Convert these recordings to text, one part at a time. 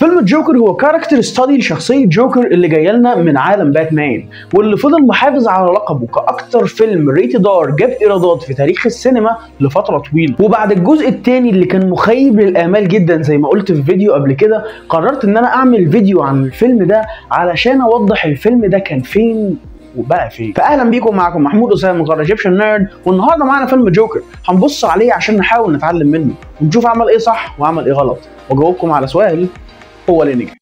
فيلم الجوكر هو character study لشخصية جوكر اللي جاية لنا من عالم باتمان، واللي فضل محافظ على لقبه كاكتر فيلم rated R جاب ايرادات في تاريخ السينما لفترة طويلة. وبعد الجزء الثاني اللي كان مخيب للامال جدا زي ما قلت في فيديو قبل كده، قررت ان انا اعمل فيديو عن الفيلم ده علشان اوضح الفيلم ده كان فين وبقى فين. فاهلا بيكم، معاكم محمود اسامة من قناة Egyptian Nerd، والنهارده معانا فيلم جوكر هنبص عليه عشان نحاول نتعلم منه ونشوف عمل ايه صح وعمل ايه غلط، واجاوبكم على سؤال هو ليه نجح.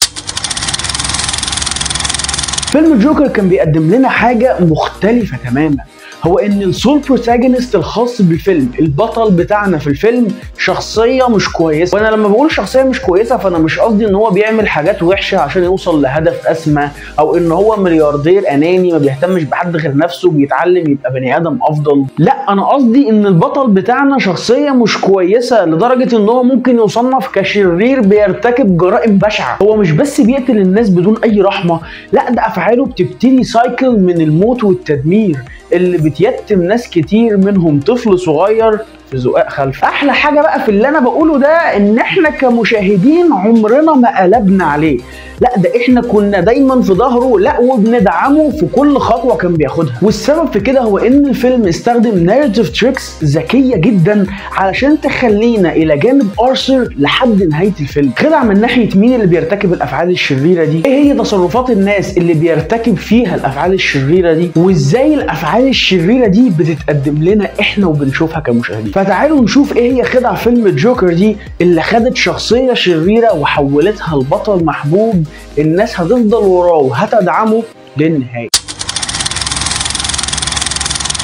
فيلم جوكر كان بيقدم لنا حاجة مختلفة تماما، هو ان ال sole protagonist الخاص بالفيلم، البطل بتاعنا في الفيلم، شخصية مش كويسة. وانا لما بقول شخصية مش كويسة فانا مش قصدي ان هو بيعمل حاجات وحشة عشان يوصل لهدف اسمى، او ان هو ملياردير اناني ما بيهتمش بحد غير نفسه بيتعلم يبقى بني ادم افضل. لا، انا قصدي ان البطل بتاعنا شخصية مش كويسة لدرجة ان هو ممكن يصنف كشرير بيرتكب جرائم بشعة. هو مش بس بيقتل الناس بدون اي رحمه، لا ده افعاله بتبتدي cycle من الموت والتدمير اللي بتيتم ناس كتير، منهم طفل صغير في زقاق خلفه. احلى حاجة بقى في اللي انا بقوله ده ان احنا كمشاهدين عمرنا ما قلبنا عليه، لا ده احنا كنا دايما في ظهره، لا وبندعمه في كل خطوة كان بياخدها. والسبب في كده هو ان الفيلم استخدم narrative tricks ذكية جدا علشان تخلينا الى جانب ارثر لحد نهاية الفيلم. خدع من ناحية مين اللي بيرتكب الافعال الشريرة دي، ايه هي تصرفات الناس اللي بيرتكب فيها الافعال الشريرة دي، وازاي الافعال الشريرة دي بتتقدم لنا احنا وبنشوفها كمشاهدين. فتعالوا نشوف ايه هي خدع فيلم جوكر دي اللي خدت شخصية شريرة وحولتها لبطل محبوب الناس هتفضل وراه وهتدعمه للنهاية.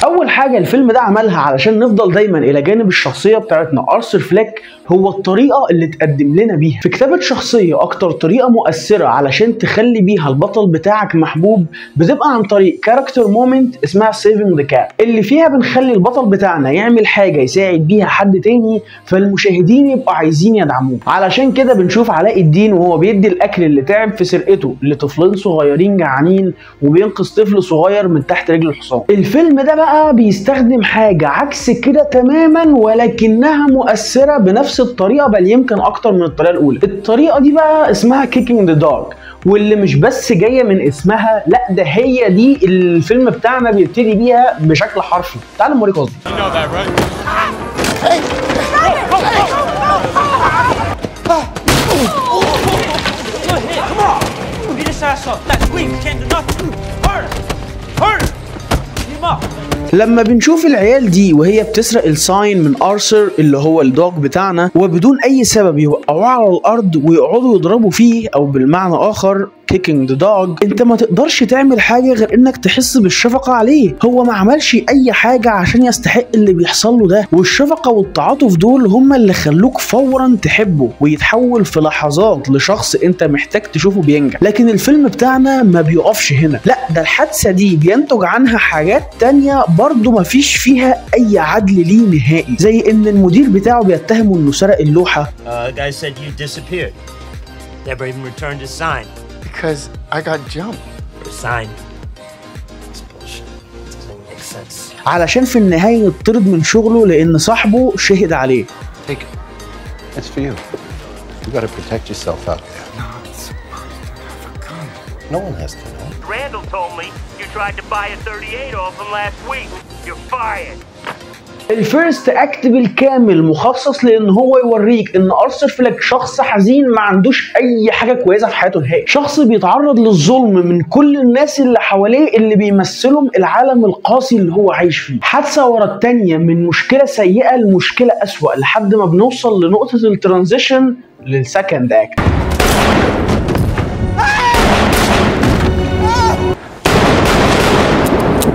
اول حاجة الفيلم ده عملها علشان نفضل دايما الى جانب الشخصية بتاعتنا ارثر فليك هو الطريقة اللي تقدم لنا بيها في كتابه شخصية. اكتر طريقه مؤثرة علشان تخلي بيها البطل بتاعك محبوب بتبقى عن طريق character moment اسمها saving the cat، اللي فيها بنخلي البطل بتاعنا يعمل حاجة يساعد بيها حد تاني فالمشاهدين يبقوا عايزين يدعموه. علشان كده بنشوف علاء الدين وهو بيدي الاكل اللي تعب في سرقته لطفلين صغيرين جعانين، وبينقذ طفل صغير من تحت رجل الحصان. الفيلم ده بقى بيستخدم حاجة عكس كده تماما، ولكنها مؤثرة بنفس الطريقة بل يمكن أكتر من الطريقة الأولى. الطريقة دي بقى اسمها kicking the dog، واللي مش بس جاية من اسمها، لا ده هي دي اللي الفيلم بتاعنا بيبتدي بيها بشكل حرفي. تعالوا نوريك قصدي. لما بنشوف العيال دي وهي بتسرق ال sign من ارثر اللي هو ال dog بتاعنا، وبدون اي سبب يوقعوه على الارض ويقعدوا يضربوا فيه، او بالمعنى اخر kicking the dog، انت ما تقدرش تعمل حاجة غير انك تحس بالشفقه عليه. هو ما عملش اي حاجة عشان يستحق اللي بيحصل له ده، والشفقة والتعاطف دول هما اللي خلوك فورا تحبه ويتحول في لحظات لشخص انت محتاج تشوفه بينجح. لكن الفيلم بتاعنا ما بيقفش هنا، لا ده الحادثة دي بينتج عنها حاجات تانية برضه ما فيش فيها اي عدل ليه نهائي، زي ان المدير بتاعه بيتهمه انه سرق اللوحة. Because I got jumped. For a sign. It's bullshit. It doesn't make sense. علشان في النهاية يطرد من شغله لأن صاحبه شهد عليه. Take it. It's for you. You gotta protect yourself out there. Not supposed to have a gun. No one has to know. Randall told me you tried to buy a 38 off him last week. You're fired. ال first act بالكامل مخصص لان هو يوريك ان ارثر فليك شخص حزين ما عندوش اي حاجة كويسة في حياته نهائي، شخص بيتعرض للظلم من كل الناس اللي حواليه اللي بيمثلهم العالم القاسي اللي هو عايش فيه. حادثه ورا الثانية من مشكلة سيئه لمشكلة اسوأ، لحد ما بنوصل لنقطة ال transition لل second act.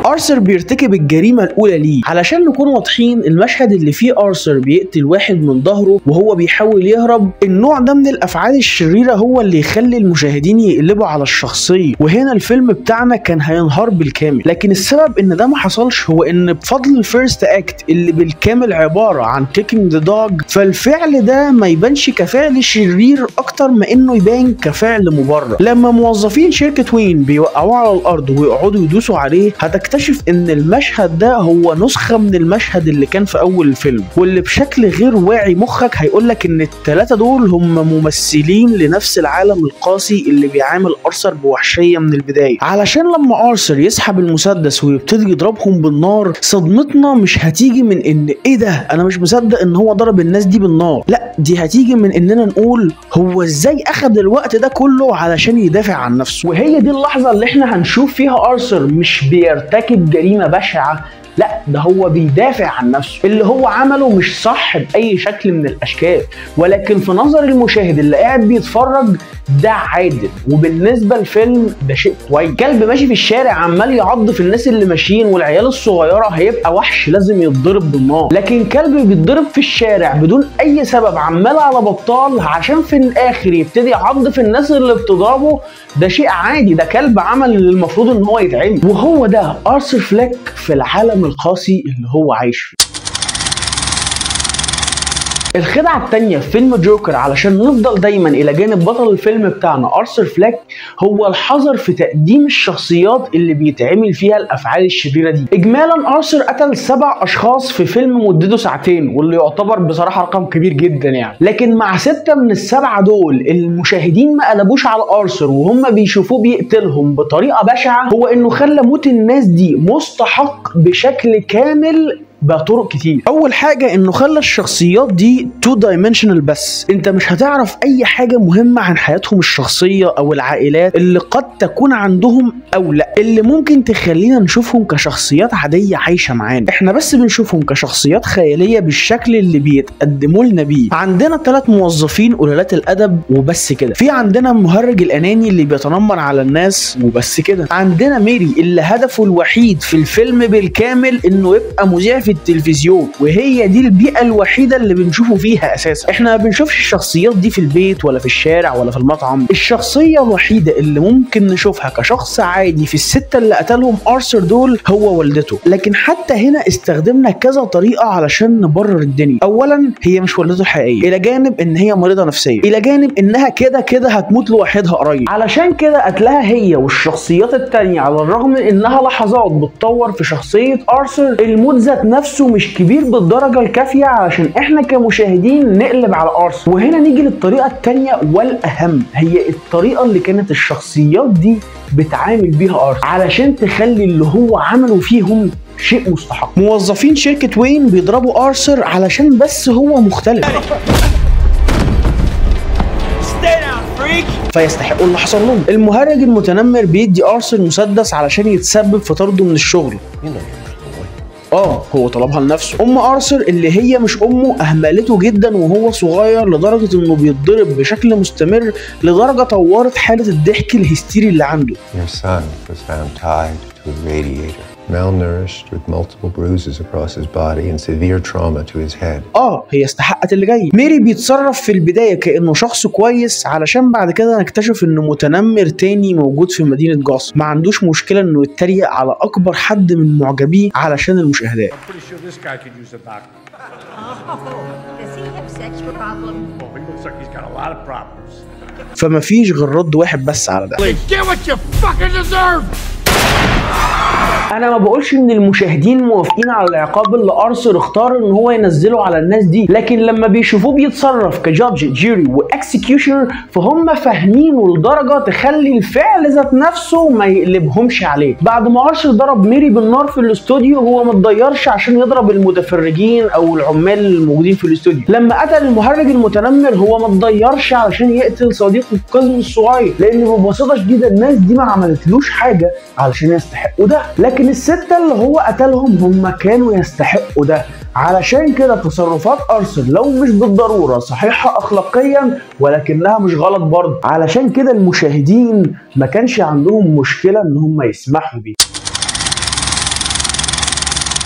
ارثر بيرتكب الجريمة الاولى ليه. علشان نكون واضحين، المشهد اللي فيه ارثر بيقتل واحد من ظهره وهو بيحاول يهرب، النوع ده من الافعال الشريرة هو اللي يخلي المشاهدين يقلبوا على الشخصية، وهنا الفيلم بتاعنا كان هينهار بالكامل. لكن السبب ان ده ما حصلش هو ان بفضل ال first act اللي بالكامل عبارة عن kicking the dog، فالفعل ده ما يبانش كفعل شرير اكتر ما انه يبان كفعل مبرر. لما موظفين شركة وين بيوقعوه على الارض ويقعدوا يدوسوا عليه، هتكتشف هنكتشف ان المشهد ده هو نسخه من المشهد اللي كان في اول الفيلم، واللي بشكل غير واعي مخك هيقولك ان الثلاثة دول هم ممثلين لنفس العالم القاسي اللي بيعامل ارثر بوحشيه من البداية. علشان لما ارثر يسحب المسدس ويبتدي يضربهم بالنار، صدمتنا مش هتيجي من ان ايه ده، انا مش مصدق ان هو ضرب الناس دي بالنار، لا دي هتيجي من اننا نقول هو ازاي اخد الوقت ده كله علشان يدافع عن نفسه. وهي دي اللحظة اللي احنا هنشوف فيها ارثر مش بيرتكب جريمة بشعة، لا ده هو بيدافع عن نفسه. اللي هو عمله مش صح بأي شكل من الأشكال، ولكن في نظر المشاهد اللي قاعد بيتفرج ده عادل، وبالنسبة للفيلم ده شيء كويس. كلب ماشي في الشارع عمال يعض في الناس اللي ماشيين والعيال الصغيرة هيبقى وحش لازم يتضرب بالنار، لكن كلب بيتضرب في الشارع بدون أي سبب عمال على بطال عشان في الآخر يبتدي يعض في الناس اللي بتضربه، ده شيء عادي، ده كلب عمل اللي المفروض إن هو يتعمل. وهو ده آرثر فليك في العالم القاسي اللي هو عايش فيه. الخدعة التانية في فيلم جوكر علشان نفضل دايما الى جانب بطل الفيلم بتاعنا ارثر فليك هو الحذر في تقديم الشخصيات اللي بيتعمل فيها الافعال الشريرة دي. اجمالا ارثر قتل 7 اشخاص في فيلم مدته ساعتين، واللي يعتبر بصراحة رقم كبير جدا يعني، لكن مع 6 من ال7 دول المشاهدين ما قلبوش على ارثر وهم بيشوفوه بيقتلهم بطريقة بشعة. هو انه خلى موت الناس دي مستحق بشكل كامل بطرق كتير. اول حاجة انه خلى الشخصيات دي 2 dimensional، بس انت مش هتعرف اي حاجة مهمة عن حياتهم الشخصية او العائلات اللي قد تكون عندهم او لا، اللي ممكن تخلينا نشوفهم كشخصيات عادية عايشه معانا. احنا بس بنشوفهم كشخصيات خيالية بالشكل اللي بيتقدموا لنا بيه. عندنا 3 موظفين قلالات الادب وبس كده، في عندنا المهرج الاناني اللي بيتنمر على الناس وبس كده، عندنا ميري اللي هدفه الوحيد في الفيلم بالكامل انه يبقى مذيع في التلفزيون، وهي دي البيئة الوحيدة اللي بنشوفه فيها اساسا. احنا ما بنشوفش الشخصيات دي في البيت ولا في الشارع ولا في المطعم. الشخصية الوحيدة اللي ممكن نشوفها كشخص عادي في ال6 اللي قتلهم ارثر دول هو والدته، لكن حتى هنا استخدمنا كذا طريقة علشان نبرر الدنيا. اولا هي مش والدته الحقيقية، الى جانب ان هي مريضة نفسية، الى جانب انها كده كده هتموت لوحدها قريب، علشان كده قتلها هي والشخصيات التانية على الرغم من انها لحظات بتطور في شخصية ارثر، الموت ذات نفسه مش كبير بالدرجة الكافيه علشان احنا كمشاهدين نقلب على ارثر. وهنا نيجي للطريقة الثانية والاهم، هي الطريقة اللي كانت الشخصيات دي بتعامل بيها ارثر علشان تخلي اللي هو عمله فيهم شيء مستحق. موظفين شركة وين بيضربوا ارثر علشان بس هو مختلف فيستحقوا اللي حصل لهم. المهرج المتنمر بيدي ارثر مسدس علشان يتسبب في طرده من الشغل، هو طلبها لنفسه. ام ارثر اللي هي مش امه اهملته جدا وهو صغير لدرجة انه بيتضرب بشكل مستمر، لدرجة طورت حاله الضحك الهستيري اللي عنده. Your son was found tied to a radiator, malnourished with multiple bruises across his body and severe trauma to his head. هي استحقت اللي جاي. ميري بيتصرف في البداية كانه شخص كويس علشان بعد كده نكتشف انه متنمر تاني موجود في مدينة جاثم، ما عندوش مشكلة انه يتريق على اكبر حد من معجبيه علشان المشاهدات. فما فيش غير رد واحد بس على ده. انا ما بقولش ان المشاهدين موافقين على العقاب اللي ارثر اختار ان هو ينزله على الناس دي، لكن لما بيشوفوه بيتصرف ك judge jury و executioner فهم فاهمينه لدرجة تخلي الفعل ذات نفسه ما يقلبهمش عليه. بعد ما ارثر ضرب ميري بالنار في الاستوديو هو ما اتضيرش عشان يضرب المتفرجين او العمال الموجودين في الاستوديو. لما قتل المهرج المتنمر هو ما اتضيرش علشان يقتل صديقه القزم الصغير، لان ببساطة شديدة الناس دي ما عملتلوش حاجة علشان يستحقوا ده، لكن ال6 اللي هو قتلهم هم كانوا يستحقوا ده. علشان كده تصرفات ارثر لو مش بالضرورة صحيحه اخلاقيا ولكنها مش غلط برضه، علشان كده المشاهدين ما كانش عندهم مشكلة ان هم يسمحوا بيه.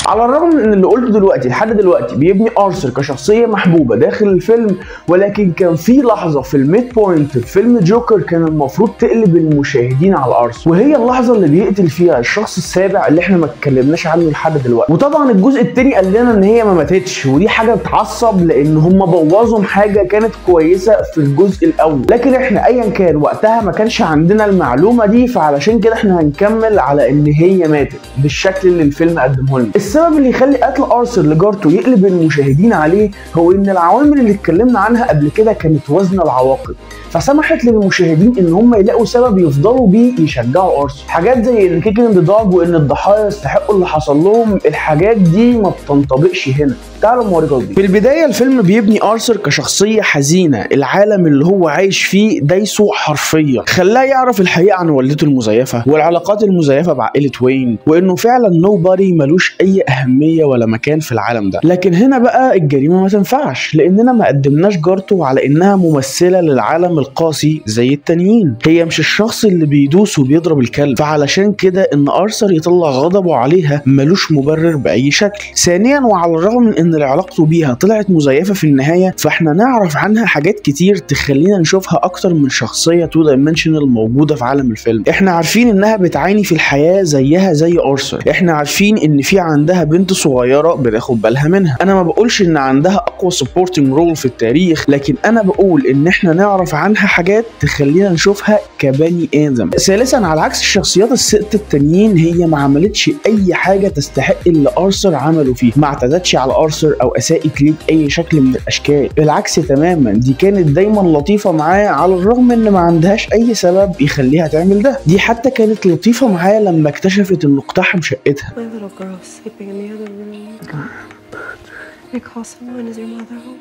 على الرغم من ان اللي قلته دلوقتي لحد دلوقتي بيبني ارثر كشخصية محبوبه داخل الفيلم، ولكن كان في لحظة في ال midpoint في فيلم جوكر كان المفروض تقلب المشاهدين على ارثر، وهي اللحظة اللي بيقتل فيها الشخص السابع اللي احنا ما اتكلمناش عنه لحد دلوقتي. وطبعا الجزء الثاني قال لنا ان هي ما ماتتش، ودي حاجة بتعصب لان هم بوظوا حاجة كانت كويسة في الجزء الاول، لكن احنا ايا كان وقتها ما كانش عندنا المعلومة دي، فعلشان كده احنا هنكمل على ان هي ماتت بالشكل اللي الفيلم قدمه لنا. السبب اللي يخلي قتل ارثر لجارته يقلب المشاهدين عليه هو ان العوامل اللي اتكلمنا عنها قبل كده كانت وزن العواقب، فسمحت للمشاهدين ان هم يلاقوا سبب يفضلوا بيه يشجعوا ارثر. حاجات زي ان kicking the dog وان الضحايا يستحقوا اللي حصل لهم، الحاجات دي ما بتنطبقش هنا. تعالوا نوريكم دي. في البداية الفيلم بيبني ارثر كشخصية حزينة، العالم اللي هو عايش فيه دايسه حرفيا، خلاه يعرف الحقيقة عن والدته المزيفه والعلاقات المزيفه بعائله وين، وانه فعلا nobody ملوش اي اهمية ولا مكان في العالم ده. لكن هنا بقى الجريمة ما تنفعش، لاننا ما قدمناش جارته على انها ممثلة للعالم القاسي زي التانيين، هي مش الشخص اللي بيدوس وبيضرب الكلب، فعلشان كده ان ارثر يطلع غضبه عليها ملوش مبرر باي شكل. ثانيا، وعلى الرغم من ان علاقته بيها طلعت مزيفة في النهاية، فاحنا نعرف عنها حاجات كتير تخلينا نشوفها اكتر من شخصية two dimensional موجودة في عالم الفيلم. احنا عارفين انها بتعاني في الحياة زيها زي ارثر، احنا عارفين ان في عندها بنت صغيرة بتاخد بالها منها. انا ما بقولش ان عندها اقوى supporting role في التاريخ، لكن انا بقول ان احنا نعرف عنها حاجات تخلينا نشوفها كبني ادم. ثالثا، على عكس الشخصيات الست التانيين، هي ما عملتش اي حاجة تستحق اللي ارثر عمله فيه، ما اعتدتش على ارثر او اساءت ليه باي شكل من الاشكال، بالعكس تماما، دي كانت دايما لطيفة معاه على الرغم ان ما عندهاش اي سبب يخليها تعمل ده. دي حتى كانت لطيفة معاه لما اكتشفت انه اقتحم شقتها.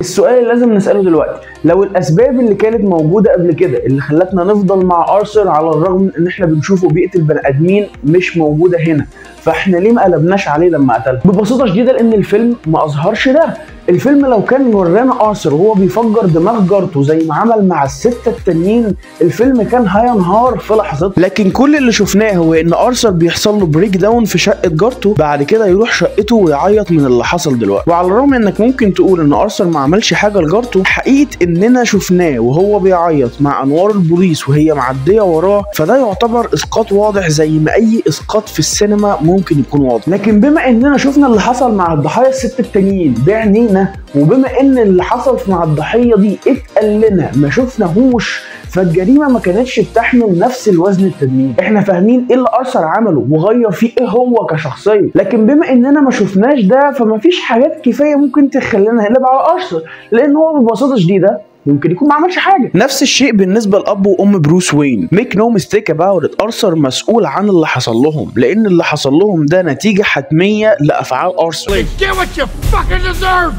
السؤال اللي لازم نسأله دلوقتي، لو الأسباب اللي كانت موجودة قبل كده اللي خلتنا نفضل مع أرثر على الرغم من إن إحنا بنشوفه بيقتل بني آدمين مش موجودة هنا، فإحنا ليه ما قلبناش عليه لما قتلها؟ ببساطة شديدة لأن الفيلم ما أظهرش ده. الفيلم لو كان ورانا ارثر وهو بيفجر دماغ جارته زي ما عمل مع الستة التانيين، الفيلم كان هينهار في لحظته. لكن كل اللي شفناه هو ان ارثر بيحصل له breakdown في شقة جارته، بعد كده يروح شقته ويعيط من اللي حصل دلوقتي. وعلى الرغم انك ممكن تقول ان ارثر ما عملش حاجة لجارته، حقيقة اننا شفناه وهو بيعيط مع انوار البوليس وهي معدية وراه، فده يعتبر اسقاط واضح زي ما اي اسقاط في السينما ممكن يكون واضح. لكن بما اننا شفنا اللي حصل مع الضحايا الست التانيين بعينينا، وبما ان اللي حصل مع الضحية دي اتقال لنا ما شفناهوش، فالجريمه ما كانتش بتحمل نفس الوزن التدميري. احنا فاهمين ايه اللي ارثر عمله وغير فيه ايه هو كشخصية، لكن بما اننا ما شفناش ده فما فيش حاجات كفاية ممكن تخلينا نقلب على ارثر، لان هو ببساطة شديدة ممكن يكون ما عملش حاجة. نفس الشيء بالنسبة لاب وام بروس وين، make no mistake about it، ارثر مسؤول عن اللي حصل لهم، لان اللي حصل لهم ده نتيجة حتمية لافعال ارثر. Get what you fucking deserve.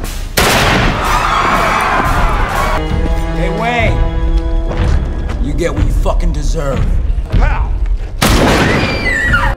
Hey Wayne, you get what you fucking deserve.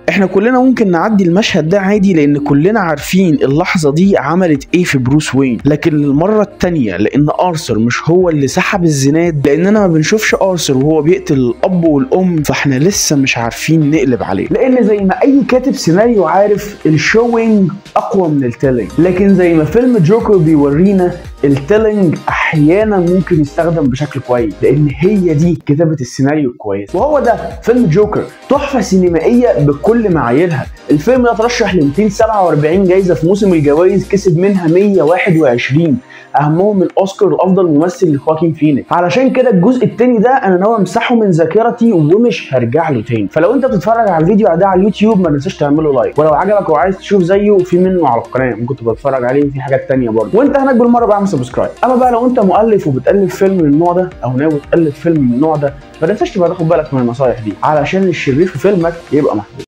احنا كلنا ممكن نعدي المشهد ده عادي لان كلنا عارفين اللحظة دي عملت ايه في بروس وين، لكن للمرة التانية لان ارثر مش هو اللي سحب الزناد، لاننا ما بنشوفش ارثر وهو بيقتل الاب والام، فاحنا لسه مش عارفين نقلب عليه. لان زي ما اي كاتب سيناريو عارف ال showing اقوى من ال telling، لكن زي ما فيلم جوكر بيورينا ال telling احيانا ممكن يستخدم بشكل كويس، لان هي دي كتابه السيناريو الكويس. وهو ده فيلم جوكر، تحفة سينمائية بكل معاييرها. الفيلم ده ترشح ل 247 جايزة في موسم الجوائز، كسب منها 121، اهمهم الاوسكار لافضل ممثل لخواكين فينيكس. علشان كده الجزء الثاني ده انا ناوي امسحه من ذاكرتي ومش هرجع له تاني. فلو انت بتتفرج على الفيديو ده على اليوتيوب ما تنساش تعمله like، ولو عجبك وعايز تشوف زيه في منه على القناة ممكن تبقى تتفرج عليه، وفي حاجات تانية برضه، وانت هناك بالمرة بعمل subscribe. اما بقى لو انت مؤلف وبتالف فيلم من النوع ده او ناوي تالف فيلم من النوع ده، ما تنساش تبقى تاخد بالك من النصايح دي علشان الشرير في فيلمك يبقى محبوب.